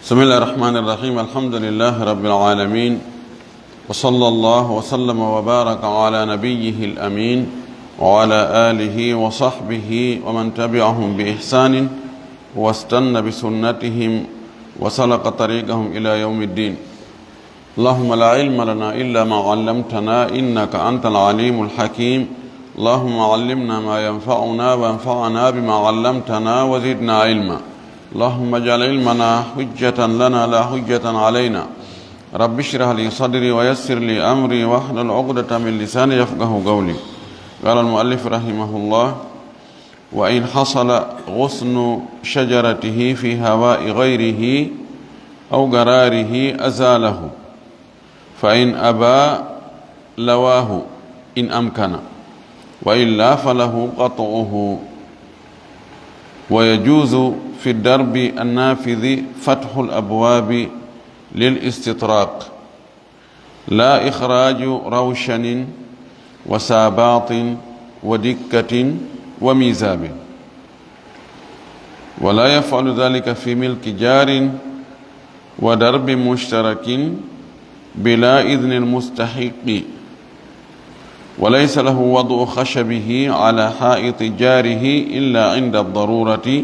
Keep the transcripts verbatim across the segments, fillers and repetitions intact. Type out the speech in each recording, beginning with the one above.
بسم الله الرحمن الرحيم. الحمد لله رب العالمين. وصلى الله وسلم وبارك على نبيه الأمين وعلى آله وصحبه ومن تبعهم بإحسان واستن بسنتهم وسلك طريقهم إلى يوم الدين. اللهم لا علم لنا إلا ما علمتنا إنك أنت العليم الحكيم. اللهم علمنا ما ينفعنا وانفعنا بما علمتنا وزدنا علما. اللهم اجعل علمنا حجة لنا لا حجة علينا. رب اشرح لي صدري ويسر لي أمري واحلل عقدة من لساني يفقه قولي. قال المؤلف رحمه الله: وإن حصل غصن شجرته في هواء غيره أو قراره أزاله، فإن أبى لواه إن أمكن، وإلا فله قطعه. ويجوز في الدرب النافذ فتح الأبواب للاستطراق، لا إخراج روشن وساباط ودكة وميزاب، ولا يفعل ذلك في ملك جار ودرب مشترك بلا إذن المستحق، وليس له وضع خشبه على حائط جاره إلا عند الضرورة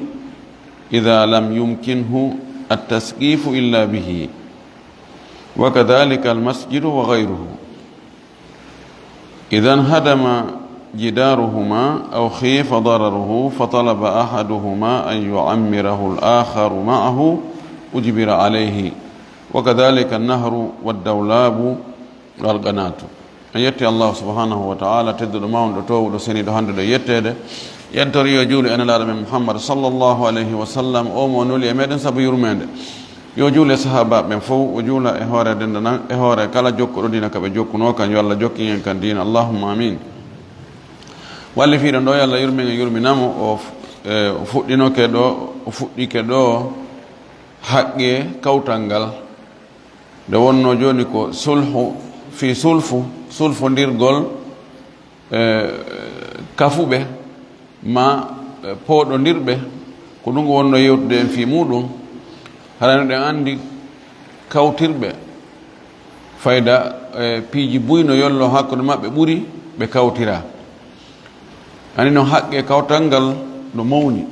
إذا لم يمكنه التسقيف إلا به، وكذلك المسجد وغيره. إذا انهدم جدارهما أو خيف ضرره فطلب أحدهما أن يعمره الآخر معه أجبر عليه، وكذلك النهر والدولاب والقناة. En yetti Allahu subhanahu wa ta'ala, tedduɗo, mawnuɗo, toowuɗo, seniiɗo, handuɗo e yetteede. Yentori yo juulu e Nelaaɗo men Muhammad sallallahu alayhi wa sallam, o mo nuli e meɗen sabu yurmeende. Yo juule sahaabaaɓe ɓen fow, o juula e hoore dendanan, e hoore kala jokkuɗo diina ka ɓe jokkunoo kan, yo Allah jokkin en kan diina, Allahumma amin. Wallifiiɗo ɗo, yo Allah yurmen e yurminamo, o f-, e, o fuɗɗinoke ɗo, o fuɗɗike ɗo haqqe kawtal ngal. Nde wonno jooni ko sulhu, fii sulfu, sulfondirgol, e, kafuɓe, ma, e, pooɗondirɓe, ko ɗum o wonno yewtude en fii muɗum. Hara no ɗen anndi kawtirɓe fayda, e, piiji buy no yollo hakkunde maɓɓe ɓuri ɓe kawtira. Ani noon haqqe kawtal ngal no mawni.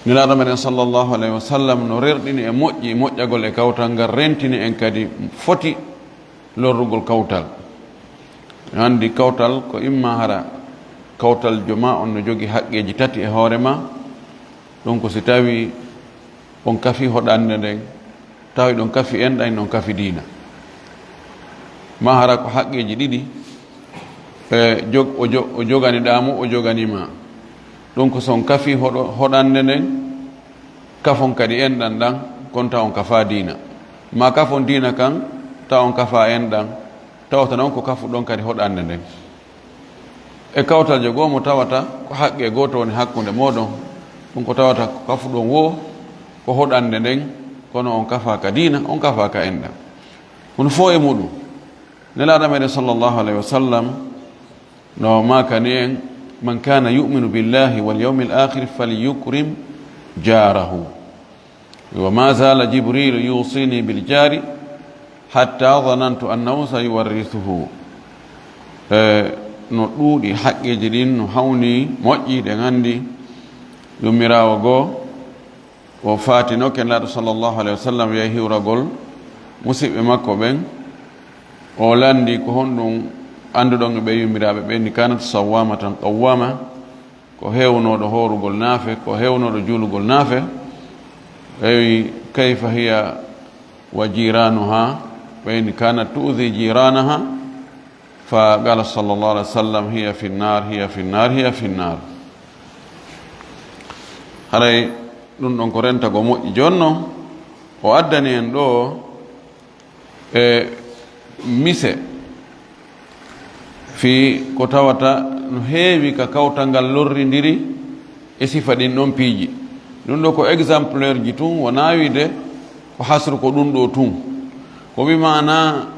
Nelaaɗo meɗen sallallahu alayhi wa sallam no rerɗini e moƴƴi, moƴƴagol e kawtal ngal, rentini en kadi foti lorrugol kawtal. En anndi kawtal ko imma hara kawtal jooma on no jogi haqqeeji tati e hoore ma. Ɗum ko si tawi on kafi hoɗannde nden, tawi ɗon kafi enɗan, ɗon kafi diina. Ma hara ko haqqeeji ɗiɗi, e, jog-, o jo-, o joganiɗaa mo, o joganii ma. Ɗum ko so on kafi hoɗo-, hoɗannde nden, kafon kadi enɗan ɗan, kon taw on kafaa diina. Ma kafon diina kan, taw on kafaa enɗan, tawata non ko kafuɗon kadi hoɗannde nden. E kawtal jogoo mo tawata ko haqqe gooto woni hakkunde mooɗon, ɗum ko tawata ko kafuɗon woo ko hoɗannde nden, kono on kafaa ka diina, on kafaa ka enɗan. Kono fow e muɗum, Nelaaɗo meɗen sallallahu alayhi wa sallam no maakani en: من كان يؤمن بالله واليوم الآخر فليكرم جاره. وما زال جبريل يوصيني بالجار حتى ظننت أنه سيورثه. E, no ɗuuɗi haqqeeji ɗin, no hawni moƴƴi, ɗen anndi yummiraawo goo o faatinoke Nelaaɗo sallallahu alayhi wa sallam yahi hiwragol musiɓɓe makko ɓen. O lanndi ko honɗum annduɗon e ɓee yummiraaɓe ɓen, ni: كانت صوامة قوامة. Ko heewnooɗo hoorugol naafe, ko heewnooɗo juulugol naafe. Ɓe wi: كيف هي وجيرانها؟ Ɓe wi: كانت تؤذي جيرانها. فقال صلى الله عليه وسلم: هي في النار، هي في النار، هي في النار. Haray ɗum ɗon ko rentagol moƴƴi. Jooni non, o addani en ɗoo e mise fii ko tawata no heewi ka kawtal ngal lorrindiri e sifa ɗin ɗon piiji. Ɗum ɗoo ko exemplaire ji tun, wonaa wiide ko hasru ko ɗum ɗoo tun. Ko wi maanaa,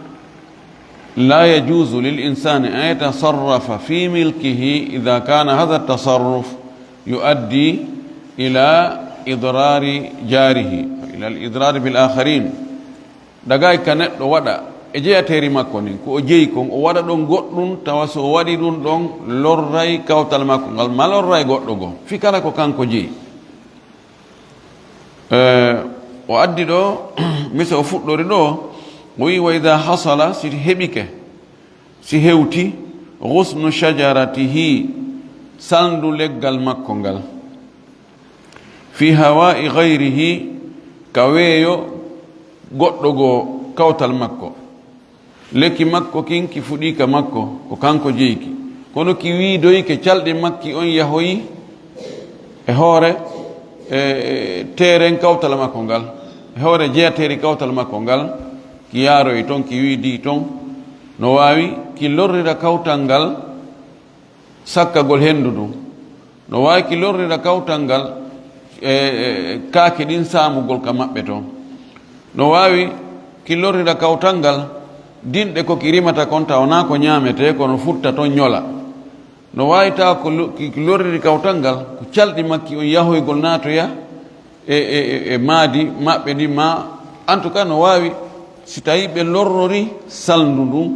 لا يجوز للإنسان أن يتصرف في ملكه إذا كان هذا التصرف يؤدي إلى idrari jarihi, ila al idrari bil akharin. Dagay ka neɗɗo waɗa e jeyateeri makko ndin, ko o jeyi kon, o waɗa ɗon goɗɗum, tawa so o waɗi ɗum ɗon, lorray kawtal makko ngal, ma lorray goɗɗo goo, fii kala ko kanko jeyi. Eh, o addi ɗo, mise o fuɗɗori ɗo, o wi'i, "Wa idha hasala", si heɓike, si hewti, "ghusnu shajaratihi", salndu leggal makko ngal, "fi hawa'i ghayrihi", ka weeyo goɗɗo goo kawtal makko. Lekki makko kin ki fuɗi ka makko, ko kanko jeyi ki. Kono ki wiidoyi ke calɗi makki on yahoyi e hoore, e, e, teeren kawtal makko ngal, e hoore jeyateeri kawtal makko ngal, ki yaaroyi ton, ki wiidi ton. No waawi ki lorrira kawtal ngal sakkagol henndu ndun. No waawi ki lorrira kawtal ngal, e, e, kaake ɗin saamugol ka maɓɓe ton. No waawi ki lorrira kawtal ngal dinɗe ko ki rimata kon, tawa wonaa ko ñaametee, kono futta ton ñola. No waawi tawa ko lo-, ki, ki lorriri kawtal ngal, ko calɗi makki on yahoygol naatoya e, e, e, e maadi maɓɓe ndin, ma, en tout cas, no waawi, si tawi ɓe lorrori salndu ndun,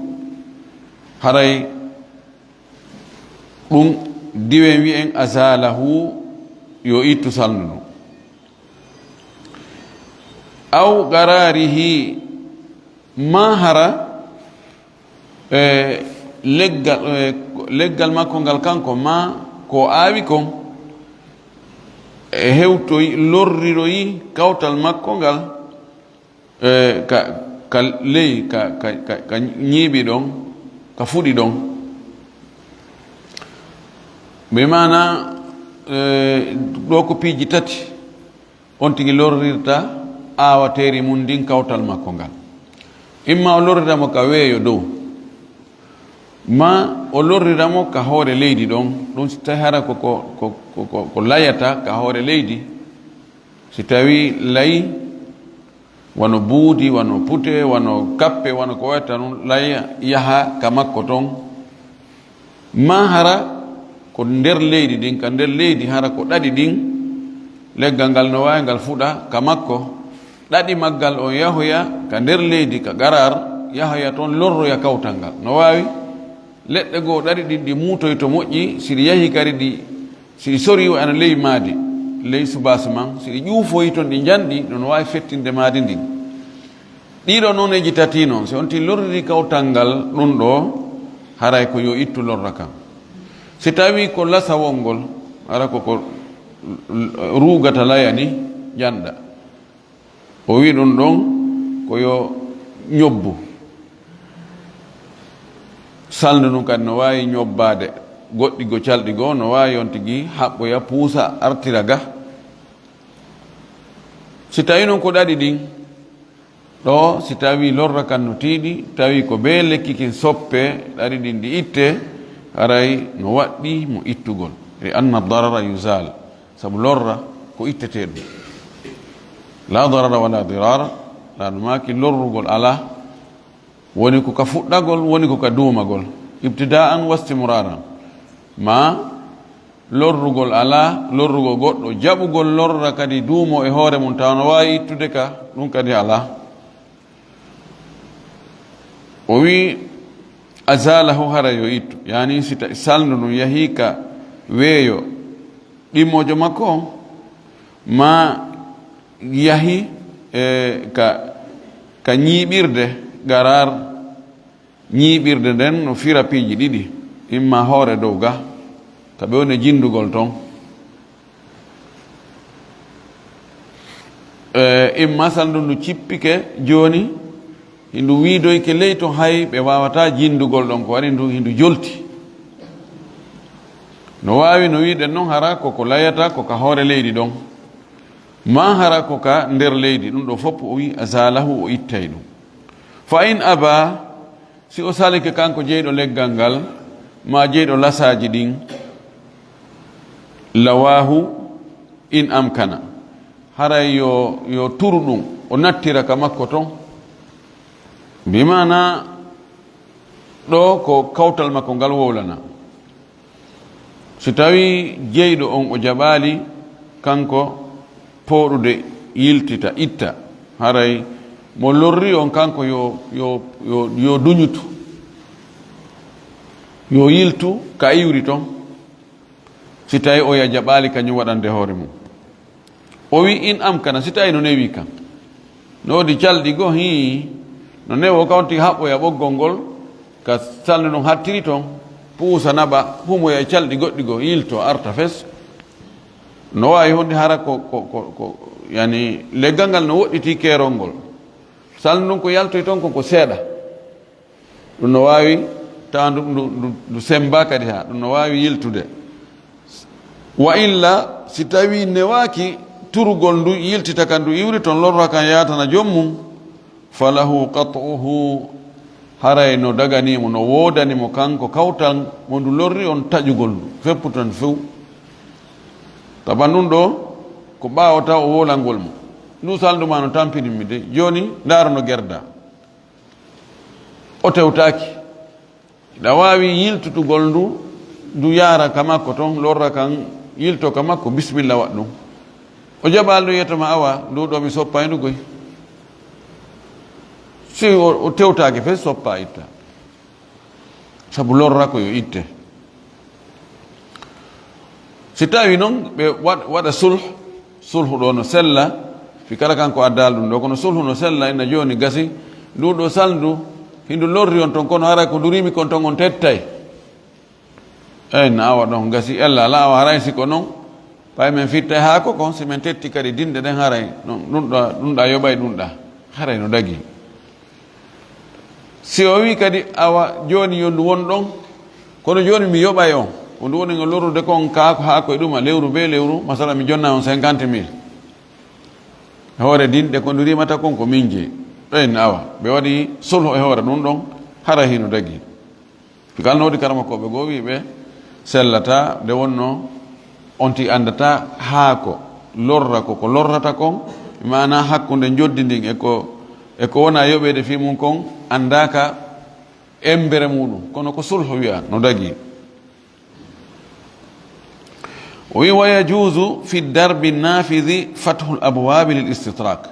haray ɗum diwen wi'en azalahu, yo ittu salndu ndun. Aw gararihi, ma hara, e, leggal, e, leggal makko ngal kanko, ma ko aawi kon, e hewtoyi, lorriroyi kawtal makko ngal, e, ka, ka ley, ka, ka, ka, ka ñiiɓi ɗon, ka fuɗi ɗon. Bi maana, e, ɗo ko piiji tati on tigi lorrirta aawateeri mun ndin kawtal makko ngal. Imma o lorrira mo ka weeyo dow, ma o lorrira mo ka hoore leydi ɗon, ɗum si tawi hara ko, ko, ko, ko, ko, ko layata ka hoore leydi, si tawi layi, wano buudi, wano pute, wano kappe, wano ko wayata nun, laya yaha ka makko ton. Ma hara ko nder leydi ndin, ka nder leydi hara ko ɗaɗi ɗin, leggal ngal no waawi ngal fuɗa ka makko, ɗaɗi maggal on yahoya ka nder leydi, ka garar, yahoya ton lorroya kawtal ngal. No waawi leɗɗe goo ɗaɗi ɗin ɗi muutoy to moƴƴi, si ɗi yahi kadi ɗi Si ɗi sorii o ana ley maadi, ley soubassement, si ɗi ƴuufoyii ton ɗi njanɗi, no waawi fettinde maadi ndin. Ɗiɗo nooneeji tati non, si on tigi lorririi kawtal ngal ɗum ɗoo, haray ko yo ittu lorra kan. Si tawii ko lasawol ngol, hara ko ko ruugata laya ni, njanɗa. O wi'i ɗum ɗon ko yo ñobbu. Salndu ndun kadi no waawi ñobbaade. Goɗɗi go calɗi goo no waawi on tigi haɓɓoya puusa artira ga. Si tawii non ko ɗaɗi ɗin, ɗoo si tawii lorra kan no tiiɗi, tawii ko bee lekki kin soppee, ɗaɗi ɗin ɗi ittee, haray no waɗɗii mo ittugol. Li anna darara yuzal. Sabu lorra ko ittetee ɗum. La darara wala dirara, laaɗumaaki lorrugol alaa, woni ko ka fuɗɗagol, woni ko ka duumagol, ibtidaan wa istimraran. Ma lorrugol alaa, lorrugol goɗɗo, jaɓugol lorra kadi duumo e hoore mum, tawa no waawi ittude ka, ɗum kadi alaa. O wi'i, azalahu, hara yo ittu. Yaani, si ta-, salndu ndun yahii ka weeyo ɗimmoojo makko on, ma yahi, e, ka, ka ñiiɓirde, garar, ñiiɓirde nden no fira piiji ɗiɗi, imma hoore dow ga, ka ɓe woni jinndugol ton. E, imma salndu ndu cippike jooni, hindu wiidoyke ley to hay ɓe waawataa jinndugol ɗon, ko waɗi ndu, hindu jolti. No waawi, no wiiɗen non, hara ko ko layata ko ka hoore leydi ɗon. Ma hara ko ka nder leydi, ɗum ɗoo fof o wi'i azalahu, o ittay ɗum. Fa in aba, si o salike kanko jeyɗo leggal ngal, ma jeyɗo lasaaji ɗin, lawaahu in amkana. Haray yo, yo turu ɗum, o nattira ka makko ton. Bi maana ɗoo ko kawtal makko ngal wowlana. Si tawii jeyɗo on o jaɓaali, kanko fooɗude, yiltita, itta. Haray mo lorri on kanko yo, yo, yo, yo duñutu, yo yiltu ka iwri ton, si tawi oya jaɓaali kañum waɗande hoore mum. O wi, "In amkana," si tawi no newi kan. No woodi calɗi goo, hii, no newo ka on tigi haɓɓoya ɓoggol ngol, ka salndu ndun hattiri ton, puusa naɓa, humoya e calɗi goɗɗi goo, yilto, arta fes. No waawi honde hara ko, ko, ko, ko, yani, leggal ngal no woɗɗiti keerol ngol. Salndu ndun ko yaltoy ton kon ko seeɗa. Ɗum no waawi tawa ndu, ndu, ndu, ndu semmba kadi haa, ɗum no waawi yiltude. Wa illa, si tawii newaaki turugol ndu, yiltita ka ndu iwri ton, lorra kan yaatana joom mum, falahu qat'uhu, haray no daganii mo, no woodani mo kanko kawtal mo ndu lorri on taƴugol ndu, fepputan few. Taban ɗum ɗoo, ko ɓaawo taw o woolangol mo. Ndu salndu maa no tampini mi de, jooni ndaara no gerda. O tewtaaki. Hiɗa waawi yiltutugol ndu, ndu yaara ka makko ton, lorra kan, yilto ka makko, bisimilla waɗ ɗum. O jaɓaali ɗum, yetta ma, "Awa, ndu ɗoo mi soppay ndu koy." Si o, o tewtaaki fes, soppa itta. Sabu lorra ko yo itte. Si tawi non ɓe waɗ-, waɗa sulh, sulhu ɗoo no sella, fi kala kanko addaali ɗum ɗoo, kono sulhu no sella, ina jooni gasi, ndu ɗoo salndu, hindu lorri on ton, kono haray ko ndu rimi kon ton on tettay. Eey, na awa ɗon gasi, ella ala awa haray si ko non, ɓay men fittay haako kon, si men tetti kadi dinɗe ɗen haray, non, ɗum ɗa, ɗum ɗa yoɓay ɗum ɗa, haray no dagi. Si o wii kadi, "Awa, jooni yo ndu won ɗon, kono jooni mi yoɓay on, ko ndu woni ngo lorrude kon kaa ko haa koye ɗuma lewru bee lewru, masala mi jonna on cinquante mille. E hoore dinɗe ko ndu rimata kon ko min jeyi." Ɗoyen awa, ɓe waɗi sulhu e hoore ɗum ɗon, hara hino dagi. Ngal no woodi karamokooɓe goo wii ɓe sellataa, nde wonnoo on tigi anndataa haa ko lorra ko, ko lorrata kon, maanaa hakkunde njoddi ndin e ko, e ko wona yoɓeede fii mum kon, anndaaka embere muuɗum. Kono ko sulhu wi'a, no dagi. O wi, "Wa yajuuzu fi darbi nafidi fathul abwaabi lil istitraak."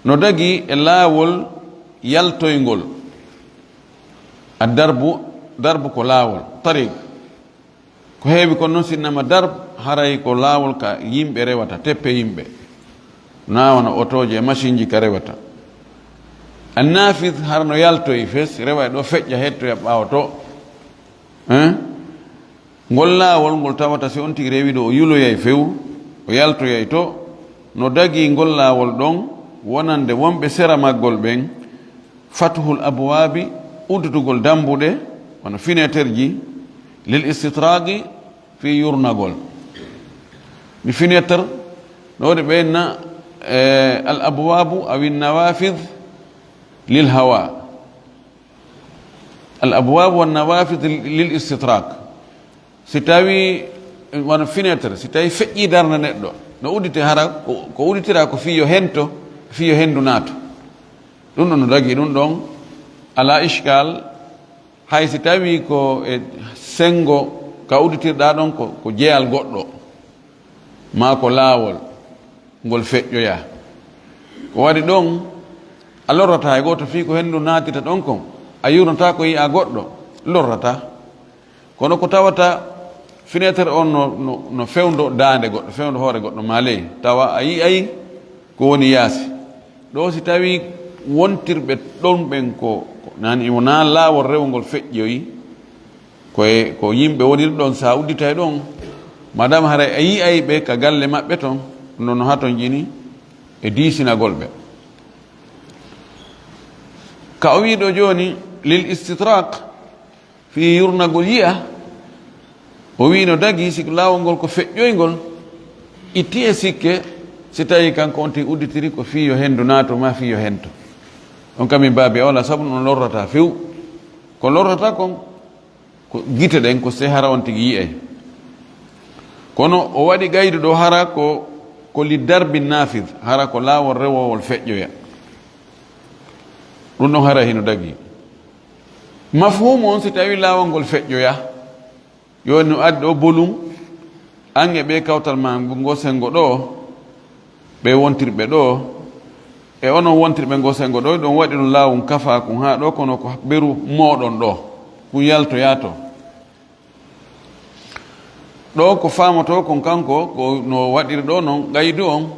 No dagi e laawol yaltoyngol. A darbu, darbu ko laawol, tariq. Ko heewi kon non, si innama darb, haray ko laawol ka yimɓe rewata, teppe yimɓe. Na wano otooji e masinji ka rewata. Annafid, hara no yaltoyi fes, rewa e ɗo, feƴƴa, hettoya ɓaawo to. Hein? Ngol laawol ngol tawata si on tigi rewi ɗo, o yuloyay few, o yaltoyay to. No dagi ngol laawol ɗon, wonande wonɓe sera maggol ɓen, Fathul abwaabi, uddutugol dambuɗe, wano fineterji, lil istitraaqi, fii yurnagol. Mi finetre, no waɗi ɓe inna, eh, al abwaabu awi nawafid lil hawa. Al abwaabu wan nawafid lil istitraaq. Si tawi, wano finetre, si tawi feƴƴi darnde neɗɗo, no uddite hara ko, ko udditira ko fii yo hento, fii yo hendu naatu. Ɗum ɗon no dagi, ɗum ɗon alaa ishkaal, hay si tawi ko e senngo ka udditirɗaa ɗon ko, ko jeyal goɗɗo, maa ko laawol ngol feƴƴoyaa. Ko waɗi ɗon, a lorrataa hay gooto fii ko hendu naatita ɗon kon, a yurnataa ko yi'aa goɗɗo, lorrataa. Kono ko tawata finetere on no, no, no fewndo daande goɗɗo, fewndo hoore goɗɗo maa ley, tawa a yi'ay ko woni yaasi. Ɗo si tawi wontirɓe ɗon ɓen ko, ko nani wonaa laawol rewngol feƴƴoyi, ko e, ko yimɓe woniri ɗon, sa udditay ɗon, madame haray a yi'ay ɓe ka galle maɓɓe ton, no, no haton jini e diisinagol ɓe. Ka o wii ɗo jooni, lil istitraq, fii yurnagol yi'a, o wii no dagi si laawol ngol ko feƴƴoyngol, itti e sikke, si tawi kanko on tigi udditiri ko fii yo hendu naato maa fii yo hento. On kam min baabi awla, sabu no lorrata few. Ko lorrata kon, ko gite ɗen, ko se hara on tigi yi'ay. Kono o waɗi gaydu ɗo hara ko, ko li darbi nafid, hara ko laawol rewowol feƴƴoya. Ɗum ɗon hara hino dagi. Mafhumu on, si tawi laawol ngol feƴƴoya, yo no addi ɗo bolum, an e ɓe kawtal ma ngo sengo ɗo, Ɓe wontirɓe ɗo, e onon wontirɓe ngo sengo ɗo, ɗon waɗi ɗum laawun kafaakun haa ɗo, kono ko beru mooɗon ɗo, kun yaltoyaa to. Ɗo ko faamotoo kon kanko, ko no waɗiri ɗo non, qaydu on,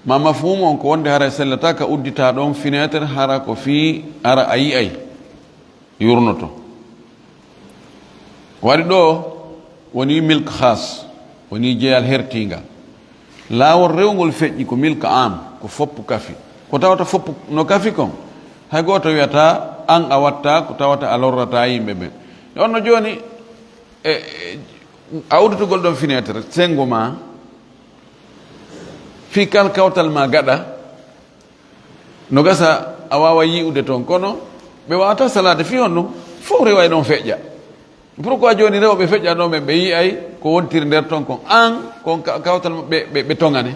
ma mafhuumu on ko wonde hara sellata ka udditaa ɗon fenêtre, hara ko fii, hara a yi'ay yurnoto. Waɗi ɗo woni milk khas, woni jeyal hertiingal. Laawol rewngol feƴƴi ko milk am, ko foppu kafi. Ko tawata foppu no kafi kon, hay gooto wiyata an a watta, ko tawata a lorrata yimɓe ɓen. E on no jooni, e, e, a udditugol ɗon fenêtre, sengo ma, fii kal kawtal ma gaɗa, no gasa a waawa yi'ude ton, kono ɓe waawata salaade fii honɗum, fof reway ɗon feƴƴa. Pourquoi jooni rewɓe feƴƴa ɗon ɓe, ɓe yi'ay ko wontiri nder ton kon? An, kon ka-, kawtal maɓɓe, ɓe, ɓe toŋane.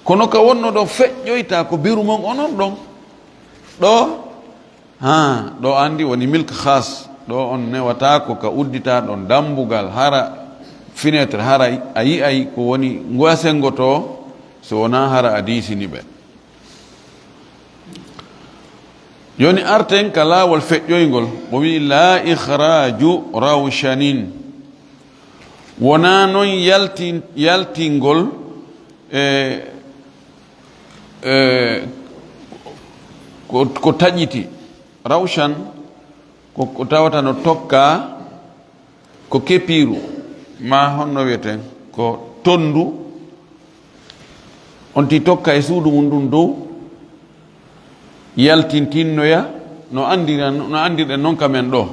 Kono ka wonno ɗo feƴƴoyta ko beru mon onon ɗon. Ɗo, ha, ɗo andi woni milk khas. Ɗo on newata ko ka uddita ɗon dambugal, hara fenêtre, hara a yi'ay ko woni ngoya sengoto, so wona hara a diisini ɓe. Jooni arten ka laawol feƴƴoyngol, o wi'i, "La ikhraju rawshanin." Wonaa non yalti-, yaltingol, e, e, ko, ko taƴiti. Rawshan ko, ko tawata no tokka ko kepiiru, ma honno wiyeten, ko tonndu, on ti tokka e suudu mum ndun dow, yaltintinnoya, no anndira-, no anndirɗen non ka men ɗo.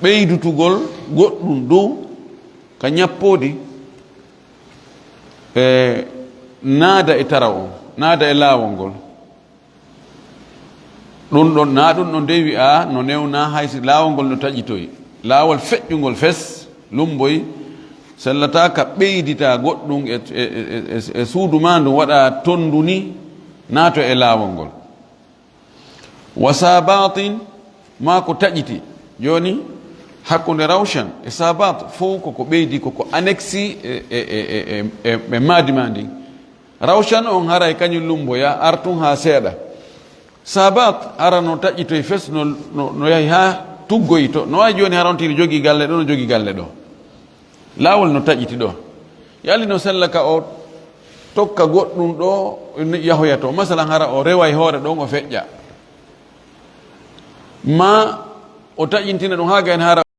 Ɓeydutugol goɗɗum dow ka ñappoodi, e naada e taraw on, naada e laawol ngol. Ɗum ɗon, naa ɗum ɗon dey wi'aa no newnaa hay si laawol ngol no taƴitoyi. Laawol feƴƴungol fes, lumboy, sellataa ka ɓeyditaa goɗɗum e, e, e, e, e suudu maa ndun waɗa tonndu ni naato e laawol ngol. Wa saabaatin, maa ko taƴiti. Jooni, hakkunde rawshan e saabaat, fow ko ko ɓeydi, ko ko annexe e, e, e, e, e, e maadi maa ndin. Rawshan on haray kañum lumboya, artun haa seeɗa. Saabaat hara no taƴitoy fes, no, no, no yahi haa tuggoy to. No waawi jooni hara on tigi jogii galle ɗo, no jogii galle ɗo. Laawol no taƴiti ɗo. Yali no sella ka o tokka goɗɗum ɗo, yahoya to. Masalan, hara o reway hoore ɗon, o feƴƴa. Ma o taƴintina ɗum haa gayen hara